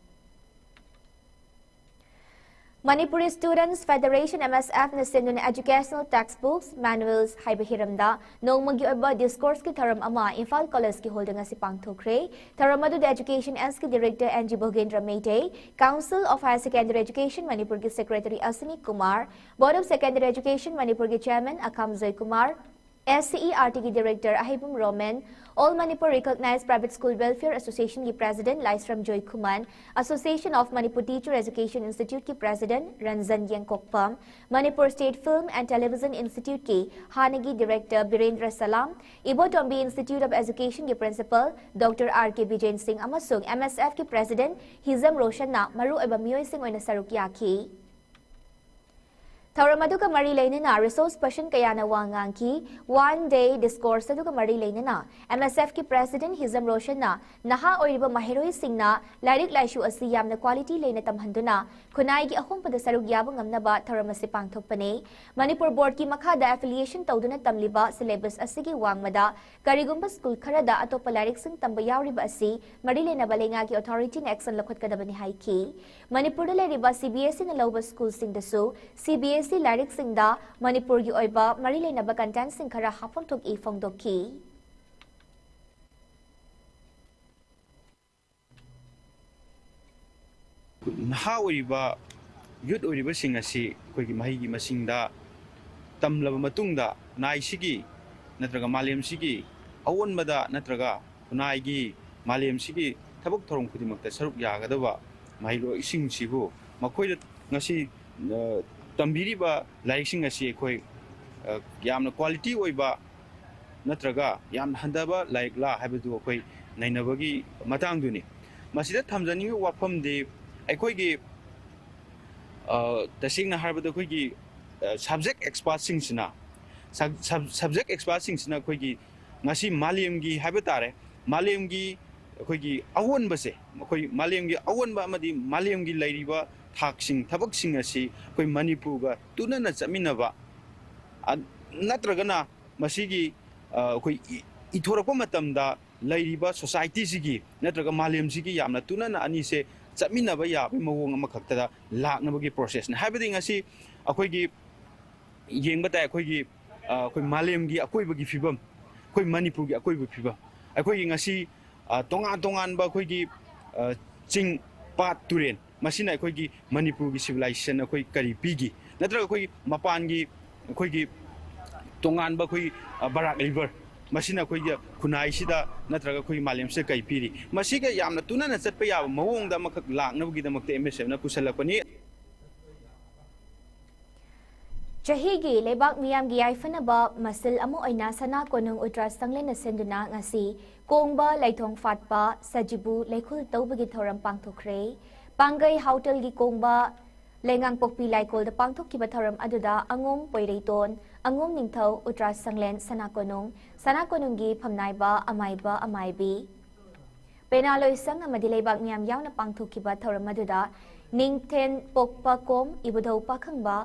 Manipuri Students Federation, M S F, ꯅ ꯁꯤꯟꯗꯨꯅ educational textbooks, manuals ꯍꯥꯏꯕ ꯍꯤꯔꯝꯗ ꯅꯣꯡꯃꯒꯤ ꯑꯣꯏꯕ discourse ꯀꯤ ꯊꯧꯔꯝ ꯑꯃ ꯏꯝꯐꯥꯜ ꯀꯣꯂꯦꯖꯀꯤ ꯍꯣꯜꯗ ꯉꯁꯤ ꯄꯥꯡꯊꯣꯛꯈ꯭ꯔꯦ꯫ ꯊꯧꯔꯝ ꯑꯗꯨꯗ Education S ꯀꯤ Director N G Bhogendra Meitei, Council of Higher Secondary Education ꯃꯅꯤꯄꯨꯔꯒꯤ Secretary Ashwini Kumar, Board of Secondary Education ꯃꯅꯤꯄꯨꯔꯒꯤ Chairman Akham Joykumar, S C E R T ꯒꯤ Director Aheibam Romen, All Manipur Recognized Private School Welfare Association ꯒꯤ President Laishram Joykhuman, Association of Manipur Teacher Education Institute ꯀꯤ President Ranjan Yengkokpam, Manipur State Film and Television Institute ꯀꯤ ꯍꯥꯟꯅꯒꯤ Director Birendra Salam, Ibotombi Institute of Education ꯒꯤ Principal Doctor R K ꯕꯤꯖꯦꯟ ꯁꯤꯡ ꯑꯃꯁꯨꯡ M S F ꯀꯤ President ꯍꯤꯖꯝ ꯔꯣꯁꯟꯅ ꯃꯔꯨꯑꯣꯏꯕ ꯃꯤꯑꯣꯏꯁꯤꯡ ꯑꯣꯏꯅ ꯁꯔꯨꯛ ꯌꯥꯈꯤ꯫ ꯊꯧꯔꯝ ꯑꯗꯨꯒ ꯃꯔꯤ ꯂꯩꯅꯅ resource person ꯀꯌꯥꯅ ꯋꯥ ꯉꯥꯡꯈꯤ꯫ One day discourse ꯑꯗꯨꯒ ꯃꯔꯤ ꯂꯩꯅꯅ M S F ꯀꯤ President ꯍꯤꯖꯝ ꯔꯣꯁꯟꯅ ꯅꯍꯥ ꯑꯣꯏꯔꯤꯕ ꯃꯍꯩꯔꯣꯏꯁꯤꯡꯅ ꯂꯥꯏꯔꯤꯛ ꯂꯥꯏꯁꯨ ꯑꯁꯤ ꯌꯥꯝꯅ quality ꯂꯩꯅ ꯇꯝꯍꯟꯗꯨꯅ ꯈꯨꯟꯅꯥꯏꯒꯤ ꯑꯍꯣꯡꯕꯗ ꯁꯔꯨꯛ ꯌꯥꯕ ꯉꯝꯅꯕ ꯊꯧꯔꯝ ꯑꯁꯤ ꯄꯥꯡꯊꯣꯛꯄꯅꯤ꯫ ꯃꯅꯤꯄꯨꯔ ꯕꯣꯔꯗꯀꯤ ꯃꯈꯥꯗ affiliation ꯇꯧꯗꯨꯅ ꯇꯝꯂꯤꯕ syllabus ꯑꯁꯤꯒꯤ ꯋꯥꯡꯃꯗ ꯀꯔꯤꯒꯨꯝꯕ ꯁ꯭ꯀꯨꯜ ꯈꯔꯗ ꯑꯇꯣꯞꯄ ꯂꯥꯏꯔꯤꯛꯁꯤꯡ ꯇꯝꯕ ꯌꯥꯎꯔꯤꯕ ꯑꯁꯤ ꯃꯔꯤ ꯂꯩꯅꯕ ꯂꯩꯉꯥꯛꯀꯤ authority ꯅ action ꯂꯧꯈꯠꯀꯗꯕꯅꯤ ꯍꯥꯏꯈꯤ꯫ ꯃꯅꯤꯄꯨꯔꯗ ꯂꯩꯔꯤꯕ C B S E ꯅ ꯂꯧꯕ ꯁ꯭ꯀꯨꯜꯁꯤꯡꯗꯁꯨ C B S E ꯂꯥꯏꯔꯤꯛꯁꯤꯡꯗ ꯃꯅꯤꯄꯨꯔꯒꯤ ꯑꯣꯏꯕ ꯃꯔꯤ ꯂꯩꯅꯕ content ꯁꯤꯡ ꯈꯔ ꯍꯥꯞꯐꯝ ꯊꯣꯛꯏ ꯐꯣꯡꯗꯣꯛꯈꯤ꯫ ꯅꯍꯥ ꯑꯣꯏꯔꯤꯕ youth ꯑꯣꯏꯔꯤꯕꯁꯤꯡ ꯑꯁꯤ ꯑꯩꯈꯣꯏꯒꯤ ꯃꯍꯩꯒꯤ ꯃꯁꯤꯡꯗ ꯇꯝꯂꯕ ꯃꯇꯨꯡꯗ ꯈꯨꯟꯅꯥꯏꯁꯤꯒꯤ ꯅꯠꯇ꯭ꯔꯒ ꯃꯥꯂꯦꯝꯁꯤꯒꯤ ꯑꯑꯣꯟꯕꯗ ꯅꯠꯇ꯭ꯔꯒ ꯈꯨꯟꯅꯥꯏꯒꯤ ꯃꯥꯂꯦꯝꯁꯤꯒꯤ ꯊꯕꯛ ꯊꯧꯔꯝ ꯈꯨꯗꯤꯡꯃꯛꯇ ꯁꯔꯨꯛ ꯌꯥꯒꯗꯕ ꯃꯍꯩꯔꯣꯏꯁꯤꯡꯁꯤꯕꯨ ꯃꯈꯣꯏꯗ ꯉꯁꯤ, ꯑ, ꯇꯝꯕꯤꯔꯤꯕ ꯂꯥꯏꯔꯤꯛꯁꯤꯡ ꯑꯁꯤ ꯑꯩꯈꯣꯏ, ꯑ, ꯌꯥꯝꯅ quality ꯑꯣꯏꯕ ꯅꯠꯇ꯭ꯔꯒ ꯌꯥꯝꯅ ꯍꯟꯊꯕ ꯂꯥꯏꯔꯤꯛꯂꯥ ꯍꯥꯏꯕꯗꯨ ꯑꯩꯈꯣꯏ ꯅꯩꯅꯕꯒꯤ ꯃꯇꯥꯡꯗꯨꯅꯤ꯫ ꯃꯁꯤꯗ ꯊꯝꯖꯅꯤꯡꯉꯤꯕ ꯋꯥꯐꯝꯗꯤ ꯑꯩꯈꯣꯏꯒꯤ, ꯑ, ꯇꯁꯦꯡꯅ ꯍꯥꯏꯔꯕꯗ ꯑꯩꯈꯣꯏꯒꯤ, ꯑ, subject expert ꯁꯤꯡꯁꯤꯅ, sub-, sub-, subject expert ꯁꯤꯡꯁꯤꯅ ꯑꯩꯈꯣꯏꯒꯤ ꯉꯁꯤ ꯃꯥꯂꯦꯝꯒꯤ ꯍꯥꯏꯕ ꯇꯥꯔꯦ, ꯃꯥꯂꯦꯝꯒꯤ ꯑꯩꯈꯣꯏꯒꯤ ꯑꯑꯣꯟꯕꯁꯦ, ꯑꯩꯈꯣꯏ ꯃꯥꯂꯦꯝꯒꯤ ꯑꯑꯣꯟꯕ ꯑꯃꯗꯤ ꯃꯥꯂꯦꯝꯒꯤ ꯂꯩꯔꯤꯕ ꯊꯥꯛꯁꯤꯡ, ꯊꯕꯛꯁꯤꯡ ꯑꯁꯤ ꯑꯩꯈꯣꯏ ꯃꯅꯤꯄꯨꯔꯒ ꯇꯨꯅꯅ ꯆꯠꯃꯤꯟꯅꯕ, ꯑ, ꯅꯠꯇ꯭ꯔꯒꯅ ꯃꯁꯤꯒꯤ, ꯑ, ꯑꯩꯈꯣꯏ ꯏ-, ꯏꯊꯣꯔꯛꯄ ꯃꯇꯝꯗ ꯂꯩꯔꯤꯕ ꯁꯣꯁꯥꯏꯇꯤꯁꯤꯒꯤ ꯅꯠꯇ꯭ꯔꯒ ꯃꯥꯂꯦꯝꯁꯤꯒꯤ ꯌꯥꯝꯅ ꯇꯨꯅꯅ ꯑꯅꯤꯁꯦ ꯆꯠꯃꯤꯟꯅꯕ ꯌꯥꯕꯒꯤ ꯃꯑꯣꯡ ꯑꯃꯈꯛꯇꯗ ꯂꯥꯛꯅꯕꯒꯤ ꯄ꯭ꯔꯣꯁꯦꯁꯅꯤ꯫ ꯍꯥꯏꯕꯗꯤ ꯉꯁꯤ ꯑꯩꯈꯣꯏꯒꯤ ꯌꯦꯡꯕ ꯇꯥꯏ, ꯑꯩꯈꯣꯏꯒꯤ, ꯑ, ꯑꯩꯈꯣꯏ ꯃꯥꯂꯦꯝꯒꯤ ꯑꯀꯣꯏꯕꯒꯤ ꯐꯤꯕꯝ, ꯑꯩꯈꯣꯏ ꯃꯅꯤꯄꯨꯔꯒꯤ ꯑꯀꯣꯏꯕꯒꯤ ꯐꯤꯕꯝ, ꯑꯩꯈꯣꯏꯒꯤ ꯉꯁꯤ, ꯑ, ꯇꯣꯉꯥꯟ ꯇꯣꯉꯥꯟꯕ ꯑꯩꯈꯣꯏꯒꯤ, ꯑ, ꯆꯤꯡ, ꯄꯥꯠ, ꯇꯨꯔꯦꯟ, ꯃꯁꯤꯅ ꯑꯩꯈꯣꯏꯒꯤ ꯃꯅꯤꯄꯨꯔꯒꯤ ꯁꯤꯚꯤꯂꯥꯏꯖꯦꯁꯟ ꯑꯩꯈꯣꯏ ꯀꯔꯤ ꯄꯤꯒꯤ? ꯅꯠꯇ꯭ꯔꯒ ꯑꯩꯈꯣꯏꯒꯤ ꯃꯄꯥꯟꯒꯤ, ꯑꯩꯈꯣꯏꯒꯤ ꯇꯣꯉꯥꯟꯕ ꯑꯩꯈꯣꯏ, ꯑ, ꯕꯔꯥꯛ ꯔꯤꯚꯔ, ꯃꯁꯤꯅ ꯑꯩꯈꯣꯏꯒꯤ ꯈꯨꯟꯅꯥꯏꯁꯤꯗ ꯅꯠꯇ꯭ꯔꯒ ꯑꯩꯈꯣꯏꯒꯤ ꯃꯥꯂꯦꯝꯁꯤꯗ ꯀꯔꯤ ꯄꯤꯔꯤ? ꯃꯁꯤꯒ ꯌꯥꯝꯅ ꯇꯨꯅꯅ ꯆꯠꯄ ꯌꯥꯕ ꯃꯑꯣꯡꯗ ꯑꯃꯈꯛ ꯂꯥꯛꯅꯕꯒꯤꯗꯃꯛꯇ ꯑꯦꯝ ꯑꯦꯁ ꯑꯦꯐꯅ ꯄꯨꯁꯜꯂꯛꯄꯅꯤ꯫ ꯆꯍꯤꯒꯤ ꯂꯩꯕꯥꯛ ꯃꯤꯌꯥꯝꯒꯤ ꯌꯥꯏꯐꯅꯕ ꯃꯁꯤꯜ ꯑꯃ ꯑꯣꯏꯅ ꯁꯅꯥ ꯀꯣꯅꯨꯡ ꯎꯇ꯭ꯔꯥ ꯁꯪꯂꯦꯟꯅ ꯁꯤꯟꯗꯨꯅ ꯉꯁꯤ ꯀꯣꯡꯕ ꯂꯩꯊꯣꯡ ꯐꯥꯠꯄ ꯁꯖꯤꯕꯨ ꯂꯩꯈꯨꯜ ꯇꯧꯕꯒꯤ ꯊꯧꯔꯝ ꯄꯥꯡꯊꯣꯛꯈ꯭ꯔꯦ꯫ ꯄꯥꯡꯒꯩ ꯍꯥꯎꯇꯦꯜꯒꯤ ꯀꯣꯡꯕ ꯂꯩꯉꯥꯡꯄꯣꯛꯄꯤ ꯂꯥꯏꯀꯣꯜꯗ ꯄꯥꯡꯊꯣꯛꯈꯤꯕ ꯊꯧꯔꯝ ꯑꯗꯨꯗ ꯑꯉꯣꯝ ꯄꯣꯏꯔꯩꯇꯣꯟ, ꯑꯉꯣꯝ ꯅꯤꯡꯊꯧ, ꯎꯇ꯭ꯔꯥ ꯁꯪꯂꯦꯟ, ꯁꯅꯥ ꯀꯣꯅꯨꯡ, ꯁꯅꯥ ꯀꯣꯅꯨꯡꯒꯤ ꯐꯝꯅꯥꯏꯕ, ꯑꯃꯥꯏꯕ, ꯑꯃꯥꯏꯕꯤ, ꯄꯦꯅꯥ ꯂꯣꯏꯁꯪ ꯑꯃꯗꯤ ꯂꯩꯕꯥꯛ ꯃꯤꯌꯥꯝ ꯌꯥꯎꯅ ꯄꯥꯡꯊꯣꯛꯈꯤꯕ ꯊꯧꯔꯝ ꯑꯗꯨꯗ ꯅꯤꯡꯊꯦꯟ ꯄꯣꯛꯄ ꯀꯣꯝ ꯏꯕꯨꯙꯧ ꯄꯥꯈꯪꯕ,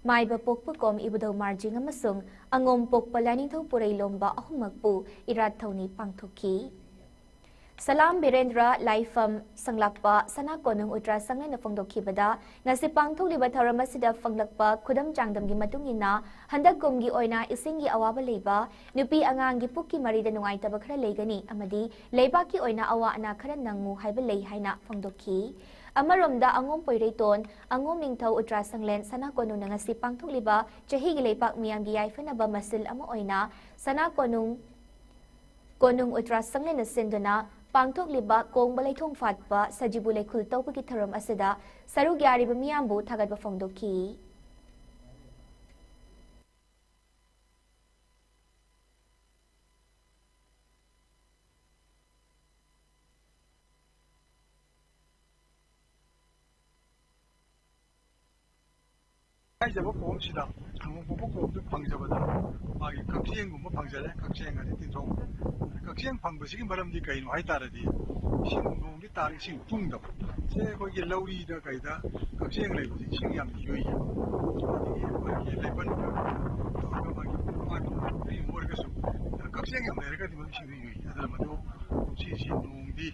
ꯃꯥꯏꯕ ꯄꯣꯛꯄ ꯀꯣꯝ ꯏꯕꯨꯙꯧ ꯃꯥꯔꯖꯤꯡ ꯑꯃꯁꯨꯡ ꯑꯉꯣꯝ ꯄꯣꯛꯄ ꯂꯥꯏꯅꯤꯡꯊꯧ ꯄꯨꯔꯩꯂꯣꯝꯕ ꯑꯍꯨꯝꯃꯛꯄꯨ ꯏꯔꯥꯠ ꯊꯧꯅꯤ ꯄꯥꯡꯊꯣꯛꯈꯤ꯫ ꯁꯂꯥꯝ ꯕꯤꯔꯦꯟꯗ꯭ꯔ ꯂꯥꯏꯐꯝ ꯁꯪꯂꯥꯛꯄ ꯁꯅꯥ ꯀꯣꯅꯨꯡ ꯎꯇ꯭ꯔꯥ ꯁꯪꯂꯦꯟꯅ ꯐꯣꯡꯗꯣꯛꯈꯤꯕꯗ, ꯉꯁꯤ ꯄꯥꯡꯊꯣꯛꯂꯤꯕ ꯊꯧꯔꯝ ꯑꯁꯤꯗ ꯐꯪꯂꯛꯄ ꯈꯨꯗꯝ ꯆꯥꯡꯗꯝꯒꯤ ꯃꯇꯨꯡ ꯏꯟꯅ, ꯍꯟꯗꯛ ꯀꯨꯝꯒꯤ ꯑꯣꯏꯅ ꯏꯁꯤꯡꯒꯤ ꯑꯋꯥꯕ ꯂꯩꯕ, ꯅꯨꯄꯤ ꯑꯉꯥꯡꯒꯤ ꯄꯨꯛꯀꯤ ꯃꯔꯤꯗ ꯅꯨꯡꯉꯥꯏꯇꯕ ꯈꯔ ꯂꯩꯒꯅꯤ ꯑꯃꯗꯤ ꯂꯩꯕꯥꯛꯀꯤ ꯑꯣꯏꯅ ꯑꯋꯥ ꯑꯅꯥ ꯈꯔ ꯅꯪꯉꯨ ꯍꯥꯏꯕ ꯂꯩ ꯍꯥꯏꯅ ꯐꯣꯡꯗꯣꯛꯈꯤ꯫ ꯑꯃꯔꯣꯝꯗ ꯑꯉꯣꯝ ꯄꯣꯏꯔꯩꯇꯣꯟ, ꯑꯉꯣꯝ ꯅꯤꯡꯊꯧ ꯎꯇ꯭ꯔꯥ ꯁꯪꯂꯦꯟ ꯁꯅꯥ ꯀꯣꯅꯨꯡꯅ ꯉꯁꯤ ꯄꯥꯡꯊꯣꯛꯂꯤꯕ ꯆꯍꯤꯒꯤ ꯂꯩꯄꯥꯛ ꯃꯤꯌꯥꯝꯒꯤ ꯌꯥꯏꯐꯅꯕ ꯃꯁꯤꯜ ꯑꯃ ꯑꯣꯏꯅ ꯁꯅꯥ ꯀꯣꯅꯨꯡ, ꯀꯣꯅꯨꯡ ꯎꯇ꯭ꯔꯥ ꯁꯪꯂꯦꯟꯅ ꯁꯤꯟꯗꯨꯅ ꯄꯥꯡꯊꯣꯛꯂꯤꯕ ꯀꯣꯡꯕ ꯂꯩꯊꯣꯡ ꯐꯥꯠꯄ ꯁꯖꯤꯕꯨ ꯂꯩꯈꯨꯜ ꯇꯧꯕꯒꯤ ꯊꯧꯔꯝ ꯑꯁꯤꯗ ꯁꯔꯨꯛ ꯌꯥꯔꯤꯕ ꯃꯤꯌꯥꯝꯕꯨ ꯊꯥꯒꯠꯄ ꯐꯣꯡꯗꯣꯛꯈꯤ꯫ ꯍꯥꯏꯖꯕ ꯀꯣꯝꯁꯤꯗ ꯑꯃꯨꯛ ꯄꯣꯛꯄ ꯀꯣꯝꯗꯨ ꯐꯪꯖꯕꯗ ꯃꯥꯒꯤ ꯀꯛꯆꯦꯡꯒꯨꯝꯕ ꯐꯪꯖꯔꯦ꯫ ꯀꯛꯆꯦꯡ ꯑꯗꯩ ꯇꯤꯟꯊꯣꯛ꯫ ꯀꯛꯆꯦꯡ ꯐꯪꯕꯁꯤꯒꯤ ꯃꯔꯝꯗꯤ ꯀꯩꯅꯣ ꯍꯥꯏ ꯇꯥꯔꯗꯤ, ꯏꯁꯤꯡ ꯅꯣꯡꯗꯤ ꯇꯥꯔꯦ, ꯏꯁꯤꯡ ꯇꯨꯡꯗꯕ꯫ ꯁꯦ ꯑꯩꯈꯣꯏꯒꯤ ꯂꯧꯔꯤꯗ ꯀꯩꯗ ꯀꯛꯆꯦꯡ ꯂꯩꯕꯁꯦ ꯏꯁꯤꯡ ꯌꯥꯝ ꯌꯣꯏꯌꯦ꯫ ꯑꯗꯒꯤ ꯑꯩꯈꯣꯏꯒꯤ ꯂꯩꯄꯟꯗ ꯇꯧꯔꯒ ꯃꯥꯒꯤ ꯃꯥꯒꯤ ꯄꯨꯈ꯭ꯔꯤ ꯑꯃ ꯑꯣꯏꯔꯒꯁꯨ ꯀꯛꯆꯦꯡ ꯌꯥꯝ ꯂꯩꯔꯒꯗꯤ ꯃꯗꯨ ꯏꯁꯤꯡꯗꯨ ꯌꯣꯏ꯫ ꯑꯗꯨꯅ ꯃꯗꯨ ꯀꯨꯝꯁꯤꯁꯤ ꯅꯣꯡꯗꯤ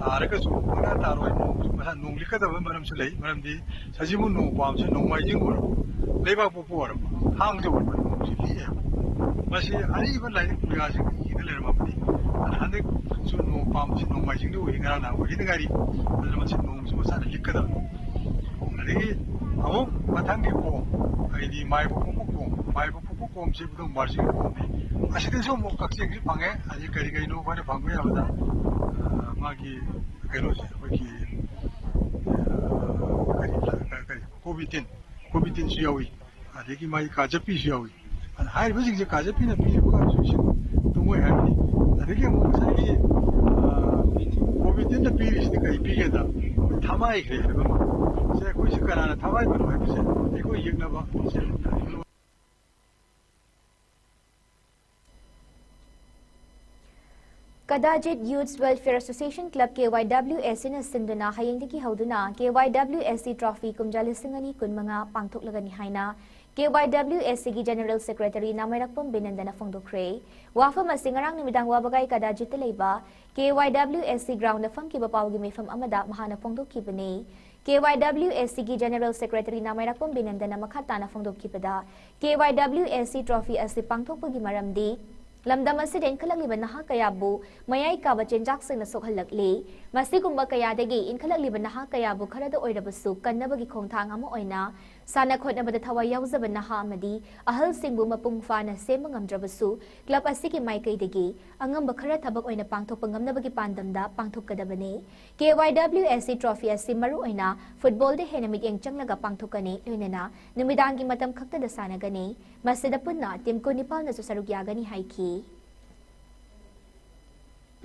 ꯇꯥꯔꯒꯁꯨ ꯄꯪꯇꯥ ꯇꯥꯔꯣꯏ꯫ ꯅꯣꯡꯁꯨ ꯃꯁꯥ ꯅꯣꯡ ꯂꯤꯛꯀꯗꯕ ꯃꯔꯝꯁꯨ ꯂꯩ꯫ ꯃꯔꯝꯗꯤ ꯁꯖꯤꯕꯨ ꯅꯣꯡ ꯄꯥꯝꯕꯁꯤ ꯅꯣꯡꯃꯥꯏꯖꯤꯡ ꯑꯣꯏꯔꯕ, ꯂꯩꯕꯥꯛ ꯄꯣꯛꯄ ꯑꯣꯏꯔꯕ, ꯊꯥꯡꯖ ꯑꯣꯏꯔꯕ ꯅꯣꯡꯁꯤ ꯂꯤꯛꯑꯦꯕ꯫ ꯃꯁꯤ ꯑꯔꯤꯕ ꯂꯥꯏꯔꯤꯛ ꯄꯨꯌꯥꯁꯤꯡꯅ ꯏꯗ ꯂꯩꯔꯝꯃꯕꯅꯤ꯫ ꯑꯗ ꯍꯟꯗꯛꯁꯨ ꯅꯣꯡ ꯄꯥꯝꯕꯁꯤ ꯅꯣꯡꯃꯥꯏꯖꯤꯡꯗ ꯑꯣꯏ꯫ ꯉꯔꯥꯡ ꯅꯍꯥꯟ ꯑꯣꯏꯈꯤꯗ ꯉꯥꯏꯔꯤ꯫ ꯑꯗꯨꯅ ꯃꯁꯤ ꯅꯣꯡꯁꯤ ꯃꯁꯥꯅ ꯂꯤꯛꯀꯗꯕꯅꯤ꯫ ꯑꯗꯒꯤ ꯑꯃꯨꯛ ꯃꯊꯪꯒꯤ ꯀꯣꯝ, ꯍꯥꯏꯗꯤ ꯃꯥꯏꯕ ꯄꯣꯛꯄ ꯀꯣꯝ, ꯃꯥꯏꯕ ꯄꯣꯛꯄ ꯀꯣꯝꯁꯤ ꯈꯨꯗꯣꯡ ꯃꯥꯔꯖꯤꯡ ꯀꯣꯝꯅꯤ꯫ ꯑꯁꯤꯗꯁꯨ ꯑꯃꯨꯛ ꯀꯛꯆꯦꯡꯁꯤ ꯐꯪꯉꯦ꯫ ꯑꯗꯩ ꯀꯔꯤ ꯀꯔꯤꯅꯣ ꯑꯩꯈꯣꯏꯅ ꯐꯪꯕ ꯌꯥꯕꯗ, ꯑ, ꯃꯥꯒꯤ ꯀꯩꯅꯣꯁꯦ, ꯑꯩꯈꯣꯏꯒꯤ, ꯑ, ꯀꯔꯤ, ꯀꯔꯤ, ꯀꯣꯕꯤ ꯇꯤꯟ, ꯀꯣꯕꯤ ꯇꯤꯟꯁꯨ ꯌꯥꯎꯏ, ꯑꯗꯒꯤ ꯃꯥꯒꯤ ꯀꯥꯖꯞꯄꯤꯁꯨ ꯌꯥꯎꯏ꯫ ꯑꯗ ꯍꯥꯏꯔꯤꯕꯁꯤꯡꯁꯦ ꯀꯥꯖꯞꯄꯤꯅ ꯄꯤꯔꯤꯕ ꯀꯥꯟꯗꯁꯨ ꯏꯁꯤꯡ ꯇꯨꯡꯑꯣꯏ ꯍꯥꯏꯕꯅꯤ꯫ ꯑꯗꯒꯤ ꯑꯃꯨꯛ ꯉꯁꯥꯏꯒꯤ, ꯑ, ꯀꯣꯕꯤ ꯇꯤꯟꯅ ꯄꯤꯔꯤꯁꯤꯗꯤ ꯀꯔꯤ ꯄꯤꯒꯦꯗ? ꯊꯃꯥꯏꯈ꯭ꯔꯦ ꯍꯥꯏꯕ ꯑꯃ꯫ ꯁꯦ ꯑꯩꯈꯣꯏꯁꯤ ꯀꯅꯥꯅ ꯊꯃꯥꯏꯕꯅꯣ ꯍꯥꯏꯕꯁꯦ ꯑꯩꯈꯣꯏ ꯌꯦꯛꯅꯕ ꯁꯦ ꯀꯗꯥꯖꯤꯠ Youths Welfare Association Club, K Y W A C ꯅ ꯁꯤꯟꯗꯨꯅ ꯍꯌꯦꯡꯗꯒꯤ ꯍꯧꯗꯨꯅ K Y W A C Trophy ꯀꯨꯝꯖꯥ ꯂꯤꯁꯤꯡ ꯑꯅꯤ ꯀꯨꯟꯃꯉꯥ ꯄꯥꯡꯊꯣꯛꯂꯒꯅꯤ ꯍꯥꯏꯅ K Y W A C ꯒꯤ General Secretary ꯅꯥꯃꯩꯔꯥꯛꯄꯝ ꯕꯤꯅꯟꯗꯅ ꯐꯣꯡꯗꯣꯛꯈ꯭ꯔꯦ꯫ ꯋꯥꯐꯝ ꯑꯁꯤ ꯉꯔꯥꯡ ꯅꯨꯃꯤꯗꯥꯡ ꯋꯥꯕꯒꯥꯏ ꯀꯗꯥꯖꯤꯠꯇ ꯂꯩꯕ K Y W A C ground ꯗ ꯐꯝꯈꯤꯕ ꯄꯥꯎꯒꯤ ꯃꯤꯐꯝ ꯑꯃꯗ ꯃꯍꯥꯛꯅ ꯐꯣꯡꯗꯣꯛꯈꯤꯕꯅꯤ꯫ K Y W A C ꯒꯤ General Secretary ꯅꯥꯃꯩꯔꯥꯛꯄꯝ ꯕꯤꯅꯟꯗꯅ ꯃꯈꯥ ꯇꯥꯅ ꯐꯣꯡꯗꯣꯛꯈꯤꯕꯗ, K Y W A C Trophy ꯑꯁꯤ ꯄꯥꯡꯊꯣꯛꯄꯒꯤ ꯃꯔꯝꯗꯤ ꯂꯝꯗꯝ ꯑꯁꯤꯗ ꯏꯟꯈꯠꯂꯛꯂꯤꯕ ꯅꯍꯥ ꯀꯌꯥꯕꯨ ꯃꯌꯥꯏ ꯀꯥꯕ ꯆꯤꯟꯖꯥꯛꯁꯤꯡꯅ ꯁꯣꯛꯍꯜꯂꯛꯂꯤ꯫ ꯃꯁꯤꯒꯨꯝꯕ ꯀꯌꯥꯗꯒꯤ ꯏꯟꯈꯠꯂꯛꯂꯤꯕ ꯅꯍꯥ ꯀꯌꯥꯕꯨ ꯈꯔꯗ ꯑꯣꯏꯔꯕꯁꯨ ꯀꯟꯅꯕꯒꯤ ꯈꯣꯡꯊꯥꯡ ꯑꯃ ꯑꯣꯏꯅ ꯁꯥꯟꯅ ꯈꯣꯠꯅꯕꯗ ꯊꯋꯥꯏ ꯌꯥꯎꯖꯕ ꯅꯍꯥ ꯑꯃꯗꯤ ꯑꯍꯜꯁꯤꯡꯕꯨ ꯃꯄꯨꯡ ꯐꯥꯅ ꯁꯦꯝꯕ ꯉꯝꯗ꯭ꯔꯕꯁꯨ club ꯑꯁꯤꯒꯤ ꯃꯥꯏꯀꯩꯗꯒꯤ ꯑꯉꯝꯕ ꯈꯔ ꯊꯕꯛ ꯑꯣꯏꯅ ꯄꯥꯡꯊꯣꯛꯄ ꯉꯝꯅꯕꯒꯤ ꯄꯥꯟꯗꯝꯗ ꯄꯥꯡꯊꯣꯛꯀꯗꯕꯅꯤ꯫ K Y W A C Trophy ꯑꯁꯤ ꯃꯔꯨꯑꯣꯏꯅ football ꯗ ꯍꯦꯟꯅ ꯃꯤꯠꯌꯦꯡ ꯆꯪꯂꯒ ꯄꯥꯡꯊꯣꯛꯀꯅꯤ, ꯂꯣꯏꯅꯅ ꯅꯨꯃꯤꯗꯥꯡꯒꯤ ꯃꯇꯝ ꯈꯛꯇꯗ ꯁꯥꯟꯅꯒꯅꯤ꯫ ꯃꯁꯤꯗ ꯄꯨꯟꯅ team ꯀꯨꯟꯅꯤꯄꯥꯜꯅꯁꯨ ꯁꯔꯨꯛ ꯌꯥꯒꯅꯤ ꯍꯥꯏꯈꯤ꯫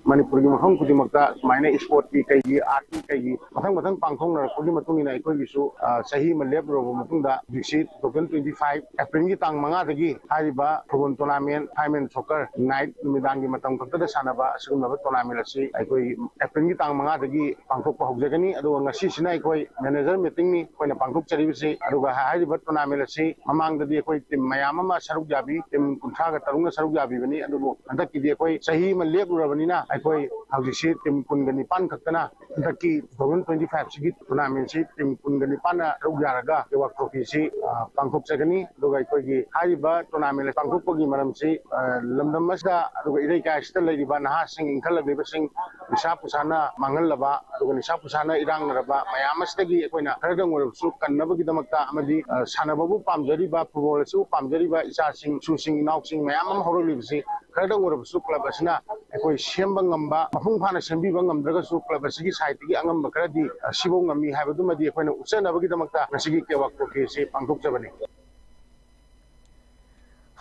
ꯃꯅꯤꯄꯨꯔꯒꯤ ꯃꯐꯝ ꯈꯨꯗꯤꯡꯃꯛꯇ ꯁꯨꯃꯥꯏꯅ ꯏꯁꯄꯣꯔꯠꯀꯤ, ꯀꯩꯒꯤ, ꯑꯥꯔꯠꯀꯤ, ꯀꯩꯒꯤ ꯃꯊꯪ ꯃꯊꯪ ꯄꯥꯡꯊꯣꯛꯅꯔꯛꯄꯒꯤ ꯃꯇꯨꯡ ꯏꯟꯅ ꯑꯩꯈꯣꯏꯒꯤꯁꯨ, ꯑ, ꯆꯍꯤ ꯑꯃ ꯂꯦꯞꯂꯨꯔꯕ ꯃꯇꯨꯡꯗ ꯍꯧꯖꯤꯛꯁꯤ two thousand twenty five Aprilꯒꯤ ꯇꯥꯡ ꯃꯉꯥꯗꯒꯤ ꯍꯥꯏꯔꯤꯕ football tournament, five man soccer night, ꯅꯨꯃꯤꯗꯥꯡꯒꯤ ꯃꯇꯝ ꯈꯛꯇꯗ ꯁꯥꯟꯅꯕ ꯑꯁꯤꯒꯨꯝꯂꯕ tournament ꯑꯁꯤ ꯑꯩꯈꯣꯏ Aprilꯒꯤ ꯇꯥꯡ ꯃꯉꯥꯗꯒꯤ ꯄꯥꯡꯊꯣꯛꯄ ꯍꯧꯖꯒꯅꯤ꯫ ꯑꯗꯨꯒ ꯉꯁꯤꯁꯤꯅ ꯑꯩꯈꯣꯏ manager meetingꯅꯤ ꯑꯩꯈꯣꯏꯅ ꯄꯥꯡꯊꯣꯛꯆꯔꯤꯕꯁꯤ꯫ ꯑꯗꯨꯒ ꯍꯥꯏꯔꯤꯕ tournament ꯑꯁꯤ ꯃꯃꯥꯡꯗꯗꯤ ꯑꯩꯈꯣꯏ team ꯃꯌꯥꯝ ꯑꯃ ꯁꯔꯨꯛ ꯌꯥꯕꯤ, team ꯀꯨꯟꯊ꯭ꯔꯥꯒ ꯇꯔꯨꯛꯅ ꯁꯔꯨꯛ ꯌꯥꯕꯤꯕꯅꯤ꯫ ꯑꯗꯨꯕꯨ ꯍꯟꯗꯛꯀꯤꯗꯤ ꯑꯩꯈꯣꯏ ꯆꯍꯤ ꯑꯃ ꯂꯦꯞꯂꯨꯔꯕꯅꯤꯅ ꯑꯩꯈꯣꯏ ꯍꯧꯖꯤꯛꯁꯤ team ꯀꯨꯟꯒ ꯅꯤꯄꯥꯟ ꯈꯛꯇꯅ ꯍꯟꯗꯛꯀꯤ two thousand twenty fiveꯁꯤꯒꯤ tournamentꯁꯤ team ꯀꯨꯟꯒ ꯅꯤꯄꯥꯟꯅ ꯁꯔꯨꯛ ꯌꯥꯔꯒ ꯀꯦꯋꯥꯛ trophyꯁꯤ, ꯑ, ꯄꯥꯡꯊꯣꯛꯆꯒꯅꯤ꯫ ꯑꯗꯨꯒ ꯑꯩꯈꯣꯏꯒꯤ ꯍꯥꯏꯔꯤꯕ tournament ꯄꯥꯡꯊꯣꯛꯄꯒꯤ ꯃꯔꯝꯁꯤ, ꯑ, ꯂꯝꯗꯝ ꯑꯁꯤꯗ ꯑꯗꯨꯒ ꯏꯔꯩꯀꯥꯏ ꯑꯁꯤꯗ ꯂꯩꯔꯤꯕ ꯅꯍꯥꯁꯤꯡ, ꯏꯟꯈꯠꯂꯛꯂꯤꯕꯁꯤꯡ ꯅꯤꯁꯥ ꯄꯨꯁꯥꯅ ꯃꯥꯡꯍꯜꯂꯕ, ꯑꯗꯨꯒ ꯅꯤꯁꯥ ꯄꯨꯁꯥꯅ ꯏꯔꯥꯡꯅꯔꯕ ꯃꯌꯥꯝ ꯑꯁꯤꯗꯒꯤ ꯑꯩꯈꯣꯏꯅ ꯈꯔꯗꯪ ꯑꯣꯏꯔꯕꯁꯨ ꯀꯟꯅꯕꯒꯤꯗꯃꯛꯇ ꯑꯃꯗꯤ, ꯑ, ꯁꯥꯟꯅꯕꯕꯨ ꯄꯥꯝꯖꯔꯤꯕ, football ꯑꯁꯤꯕꯨ ꯄꯥꯝꯖꯔꯤꯕ ꯏꯆꯥꯁꯤꯡ, ꯏꯁꯨꯁꯤꯡ, ꯏꯅꯥꯎꯁꯤꯡ ꯃꯌꯥꯝ ꯑꯃ ꯍꯧꯔꯛꯂꯤꯕꯁꯤ ꯈꯔꯗꯪ ꯑꯣꯏꯔꯕꯁꯨ club ꯑꯁꯤꯅ ꯑꯩꯈꯣꯏ ꯁꯦꯝꯕ ꯉꯝꯕ, ꯃꯄꯨꯡ ꯐꯥꯅ ꯁꯦꯝꯕꯤꯕ ꯉꯝꯗ꯭ꯔꯒꯁꯨ club ꯑꯁꯤꯒꯤ sideꯇꯒꯤ ꯑꯉꯝꯕ ꯈꯔꯗꯤ, ꯑ, ꯁꯤꯐꯧ ꯉꯝꯃꯤ ꯍꯥꯏꯕꯗꯨꯃꯗꯤ ꯑꯩꯈꯣꯏꯅ ꯎꯠꯆꯅꯕꯒꯤꯗꯃꯛꯇ ꯉꯁꯤꯒꯤ ꯀꯦꯋꯥꯛ trophy ꯑꯁꯤ ꯄꯥꯡꯊꯣꯛꯆꯕꯅꯤ꯫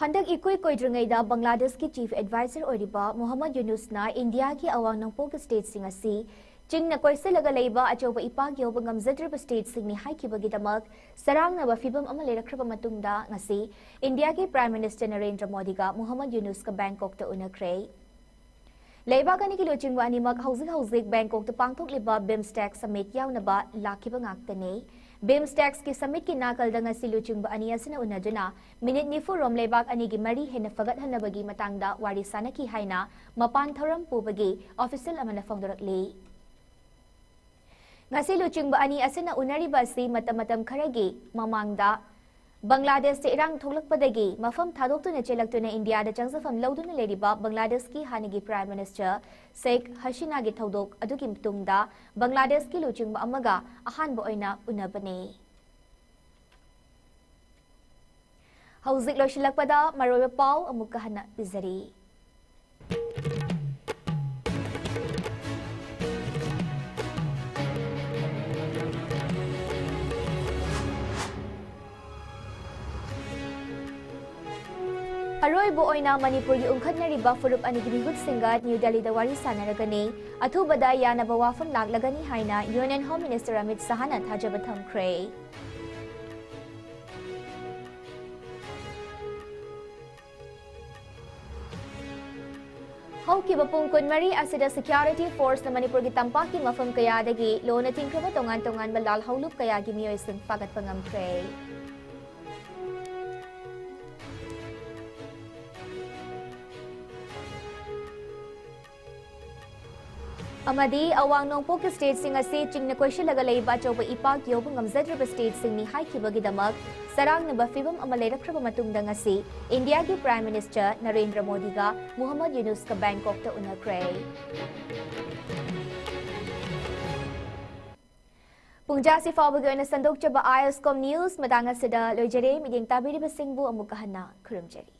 ꯍꯟꯗꯛ ꯏꯀꯨꯏ ꯀꯨꯏꯗ꯭ꯔꯤꯉꯩꯗ ꯕꯪꯒ꯭ꯂꯥꯗꯦꯁꯀꯤ Chief Advisor ꯑꯣꯏꯔꯤꯕ ꯃꯨꯍꯝꯃꯗ ꯌꯨꯅꯨꯁꯅ ꯏꯟꯗꯤꯌꯥꯒꯤ ꯑꯋꯥꯡ ꯅꯣꯡꯄꯣꯛꯀꯤ stateꯁꯤꯡ ꯑꯁꯤ ꯆꯤꯡꯅ ꯀꯣꯏꯁꯤꯜꯂꯒ ꯂꯩꯕ ꯑꯆꯧꯕ ꯏꯄꯥꯛ ꯌꯧꯕ ꯉꯝꯖꯗ꯭ꯔꯤꯕ stateꯁꯤꯡꯅꯤ ꯍꯥꯏꯈꯤꯕꯒꯤꯗꯃꯛ ꯆꯔꯥꯡꯅꯕ ꯐꯤꯚꯝ ꯑꯃ ꯂꯩꯔꯛꯈ꯭ꯔꯕ ꯃꯇꯨꯡꯗ ꯉꯁꯤ ꯏꯟꯗꯤꯌꯥꯒꯤ Prime Minister ꯅꯔꯦꯟꯗ꯭ꯔ ꯃꯣꯗꯤꯒ ꯃꯨꯍꯝꯃꯗ ꯌꯨꯅꯨꯁꯀ ꯕꯦꯡꯀꯣꯛꯇ ꯎꯅꯈ꯭ꯔꯦ꯫ ꯂꯩꯕꯥꯛ ꯑꯅꯤꯒꯤ ꯂꯨꯆꯤꯡꯕ ꯑꯅꯤꯃꯛ ꯍꯧꯖꯤꯛ ꯍꯧꯖꯤꯛ ꯕꯦꯡꯀꯣꯛꯇ ꯄꯥꯡꯊꯣꯛꯂꯤꯕ BIMSTEC summit ꯌꯥꯎꯅꯕ ꯂꯥꯛꯈꯤꯕ ꯉꯥꯛꯇꯅꯤ꯫ BIMSTECꯀꯤ summitꯀꯤ ꯅꯥꯀꯜꯗ ꯉꯁꯤ ꯂꯨꯆꯤꯡꯕ ꯑꯅꯤ ꯑꯁꯤꯅ ꯎꯅꯗꯨꯅ ꯃꯤꯅꯤꯠ ꯅꯤꯐꯨ ꯔꯣꯝ ꯂꯩꯕꯥꯛ ꯑꯅꯤꯒꯤ ꯃꯔꯤ ꯍꯦꯟꯅ ꯐꯒꯠꯍꯟꯅꯕꯒꯤ ꯃꯇꯥꯡꯗ ꯋꯥꯔꯤ ꯁꯥꯅꯈꯤ ꯍꯥꯏꯅ ꯃꯄꯥꯟ ꯊꯧꯔꯝ ꯄꯨꯕꯒꯤ official ꯑꯃꯅ ꯐꯣꯡꯗꯣꯔꯛꯂꯤ꯫ ꯉꯁꯤ ꯂꯨꯆꯤꯡꯕ ꯑꯅꯤ ꯑꯁꯤꯅ ꯎꯅꯔꯤꯕ ꯑꯁꯤ ꯃꯇꯝ ꯃꯇꯝ ꯈꯔꯒꯤ ꯃꯃꯥꯡꯗ ꯕꯪꯒ꯭ꯂꯥꯗꯦꯁꯇ ꯏꯔꯥꯡ ꯊꯣꯛꯂꯛꯄꯗꯒꯤ ꯃꯐꯝ ꯊꯥꯗꯣꯛꯇꯨꯅ ꯆꯦꯜꯂꯛꯇꯨꯅ ꯏꯟꯗꯤꯌꯥꯗ ꯆꯪꯖꯐꯝ ꯂꯧꯗꯨꯅ ꯂꯩꯔꯤꯕ ꯕꯪꯒ꯭ꯂꯥꯗꯦꯁꯀꯤ ꯍꯥꯟꯅꯒꯤ Prime Minister ꯁꯦꯈ ꯍꯁꯤꯅꯥꯒꯤ ꯊꯧꯗꯣꯛ ꯑꯗꯨꯒꯤ ꯃꯇꯨꯡꯗ ꯕꯪꯒ꯭ꯂꯥꯗꯦꯁꯀꯤ ꯂꯨꯆꯤꯡꯕ ꯑꯃꯒ ꯑꯍꯥꯟꯕ ꯑꯣꯏꯅ ꯎꯅꯕꯅꯤ꯫ ꯍꯧꯖꯤꯛ ꯂꯣꯏꯁꯤꯜꯂꯛꯄꯗ ꯃꯔꯨꯑꯣꯏꯕ ꯄꯥꯎ ꯑꯃꯨꯛꯀ ꯍꯟꯅ ꯄꯤꯖꯔꯤ꯫ ꯑꯔꯣꯏꯕ ꯑꯣꯏꯅ ꯃꯅꯤꯄꯨꯔꯒꯤ ꯎꯪꯈꯠꯅꯔꯤꯕ ꯐꯨꯔꯨꯞ ꯑꯅꯤꯒꯤ ꯃꯤꯍꯨꯠꯁꯤꯡꯒ ꯅ꯭ꯌꯨ ꯗꯦꯜꯂꯤꯗ ꯋꯥꯔꯤ ꯁꯥꯟꯅꯔꯒꯅꯤ꯫ ꯑꯊꯨꯕꯗ ꯌꯥꯅꯕ ꯋꯥꯐꯝ ꯂꯥꯛꯂꯒꯅꯤ ꯍꯥꯏꯅ Union Home Minister ꯑꯃꯤꯠ ꯁꯍꯥꯅ ꯊꯥꯖꯕ ꯊꯝꯈ꯭ꯔꯦ꯫ ꯍꯧꯈꯤꯕ ꯄꯨꯡ ꯀꯨꯟꯃꯔꯤ ꯑꯁꯤꯗ security forceꯅ ꯃꯅꯤꯄꯨꯔꯒꯤ ꯇꯝꯄꯥꯛꯀꯤ ꯃꯐꯝ ꯀꯌꯥꯗꯒꯤ ꯂꯣꯟꯅ ꯊꯤꯡꯈ꯭ꯔꯕ ꯇꯣꯉꯥꯟ ꯇꯣꯉꯥꯟꯕ ꯂꯥꯜꯍꯧꯂꯨꯞ ꯀꯌꯥꯒꯤ ꯃꯤꯑꯣꯏꯁꯤꯡ ꯐꯥꯒꯠꯄ ꯉꯝꯈ꯭ꯔꯦ꯫ ꯑꯃꯗꯤ ꯑꯋꯥꯡ ꯅꯣꯡꯄꯣꯛꯀꯤ stateꯁꯤꯡ ꯑꯁꯤ ꯆꯤꯡꯅ ꯀꯣꯏꯁꯤꯜꯂꯒ ꯂꯩꯕ ꯑꯆꯧꯕ ꯏꯄꯥꯛ ꯌꯧꯕ ꯉꯝꯖꯗ꯭ꯔꯕ stateꯁꯤꯡꯅꯤ ꯍꯥꯏꯈꯤꯕꯒꯤꯗꯃꯛ ꯆꯔꯥꯡꯅꯕ ꯐꯤꯚꯝ ꯑꯃ ꯂꯩꯔꯛꯈ꯭ꯔꯕ ꯃꯇꯨꯡꯗ ꯉꯁꯤ ꯏꯟꯗꯤꯌꯥꯒꯤ Prime Minister ꯅꯔꯦꯟꯗ꯭ꯔ ꯃꯣꯗꯤꯒ ꯃꯨꯍꯝꯃꯗ ꯌꯨꯅꯨꯁꯀ ꯕꯦꯡꯀꯣꯛꯇ ꯎꯅꯈ꯭ꯔꯦ꯫ ꯄꯨꯡꯖꯥꯁꯤ ꯐꯥꯎꯕꯒꯤ ꯑꯣꯏꯅ ꯁꯟꯗꯣꯛꯆꯕ IOSCOM news ꯃꯇꯥꯡ ꯑꯁꯤꯗ ꯂꯣꯏꯖꯔꯦ꯫ ꯃꯤꯠꯌꯦꯡ ꯇꯥꯕꯤꯔꯤꯕꯁꯤꯡꯕꯨ ꯑꯃꯨꯛꯀ ꯍꯟꯅ ꯈꯨꯔꯨꯝꯖꯔꯤ꯫